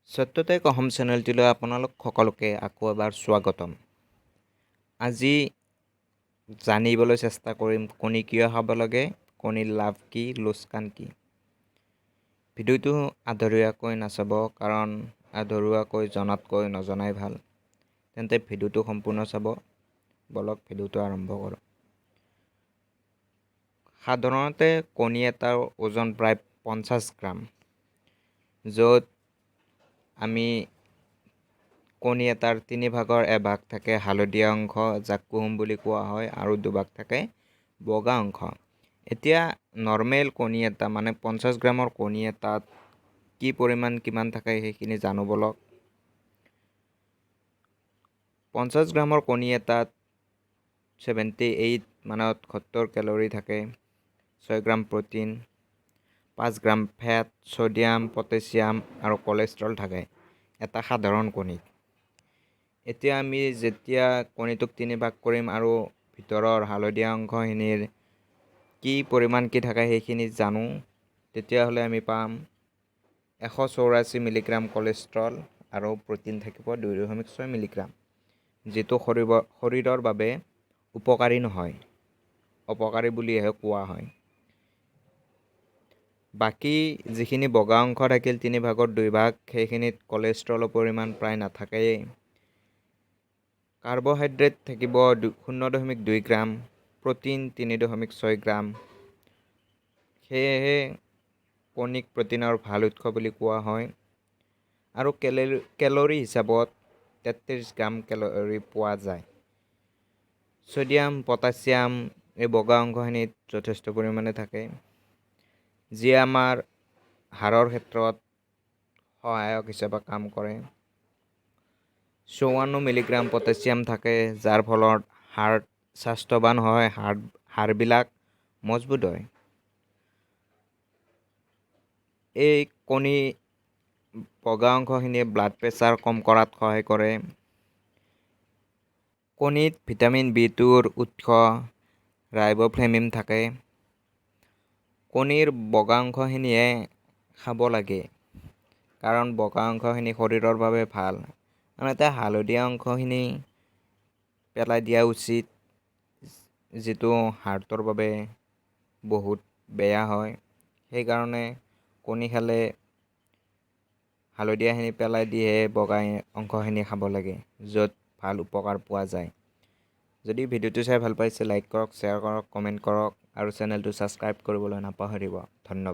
সত্যটেক অসম চেনেলটিলৈ আপোনালোক সকলোকে আকৌ এবাৰ স্বাগতম। আজি জানিবলৈ চেষ্টা কৰিম কণী কিয় খাব লাগে, কণীৰ লাভ কি, লোকচান কি। ভিডিঅ'টো আধৰুৱাকৈ নাচাব, কাৰণ আধৰুৱাকৈ জনাতকৈ নজনাই ভাল। তেন্তে ভিডিঅ'টো সম্পূৰ্ণ চাব। বলক, ভিডিঅ'টো আৰম্ভ কৰোঁ। সাধাৰণতে কণী এটাৰ ওজন প্ৰায় 50 গ্ৰাম, য'ত আমি কণী এটাৰ তিনি ভাগৰ এভাগ থাকে হালধীয়া অংশ, যাক কুহুম বুলি কোৱা হয়, আৰু দুভাগ থাকে বগা অংশ। এতিয়া নৰ্মেল কণী এটা, মানে 50 গ্ৰামৰ কণী এটাত কি পৰিমাণ কিমান থাকে, সেইখিনি জানো বলক। 50 গ্ৰামৰ কণী এটাত 78, মানে 70 কেলৰি থাকে, 6 গ্ৰাম প্ৰ'টিন, 5 গ্ৰাম ফেট, ছ'ডিয়াম, পটেছিয়াম আৰু কলেষ্ট্ৰল থাকে এটা সাধাৰণ কণীত। এতিয়া আমি যেতিয়া কণীটোক তিনি ভাগ কৰিম আৰু ভিতৰৰ হালধীয়া অংশখিনিৰ কি পৰিমাণ কি থাকে সেইখিনি জানো, তেতিয়াহ'লে আমি পাম 184 মিলিগ্ৰাম কলেষ্ট্ৰল আৰু প্ৰ'টিন থাকিব 2.6 মিলিগ্ৰাম, যিটো শৰীৰৰ বাবে উপকাৰী নহয়, অপকাৰী বুলিহে কোৱা হয়। বাকী যিখিনি বগা অংশ থাকিল, তিনি ভাগৰ দুই ভাগ, সেইখিনিত কলেষ্ট্ৰলৰ পৰিমাণ প্ৰায় নাথাকেই। কাৰ্বহাইড্ৰেট থাকিব 0.2 গ্ৰাম, প্ৰ'টিন 3.6 গ্ৰাম। সেয়েহে কণীক প্ৰ'টিনৰ ভাল উৎস বুলি কোৱা হয়। আৰু কেলৰি হিচাপত 33 গ্ৰাম কেলৰি পোৱা যায়। ছ'ডিয়াম, পটাছিয়াম এই বগা অংশখিনিত যথেষ্ট পৰিমাণে থাকে, যিয়ে আমাৰ হাড়ৰ ক্ষেত্ৰত সহায়ক হিচাপে কাম কৰে। 54 মিলিগ্ৰাম পটাছিয়াম থাকে, যাৰ ফলত হাৰ্ট স্বাস্থ্যৱান হয়, হাড়বিলাক মজবুত হয়। এই কণী বগা অংশখিনিয়ে ব্লাড প্ৰেছাৰ কম কৰাত সহায় কৰে। কণীত ভিটামিন বি 2ৰ উৎস ৰাইব'ফ্লেভিন থাকে। কণীৰ বগা অংশখিনিয়ে খাব লাগে, কাৰণ বগা অংশখিনি শৰীৰৰ বাবে ভাল। আনহাতে হালধীয়া অংশখিনি পেলাই দিয়া উচিত, যিটো হাৰ্টৰ বাবে বহুত বেয়া হয়। সেইকাৰণে কণী খালে হালধীয়াখিনি পেলাই দিহে বগা অংশখিনি খাব লাগে, য'ত ভাল উপকাৰ পোৱা যায়। যদি ভিডিঅ'টো চাই ভাল পাইছে, লাইক কৰক, শ্বেয়াৰ কৰক, কমেণ্ট কৰক আৰু চেনেলটো ছাবস্ক্ৰাইব কৰিবলৈ নাপাহৰিব। ধন্যবাদ।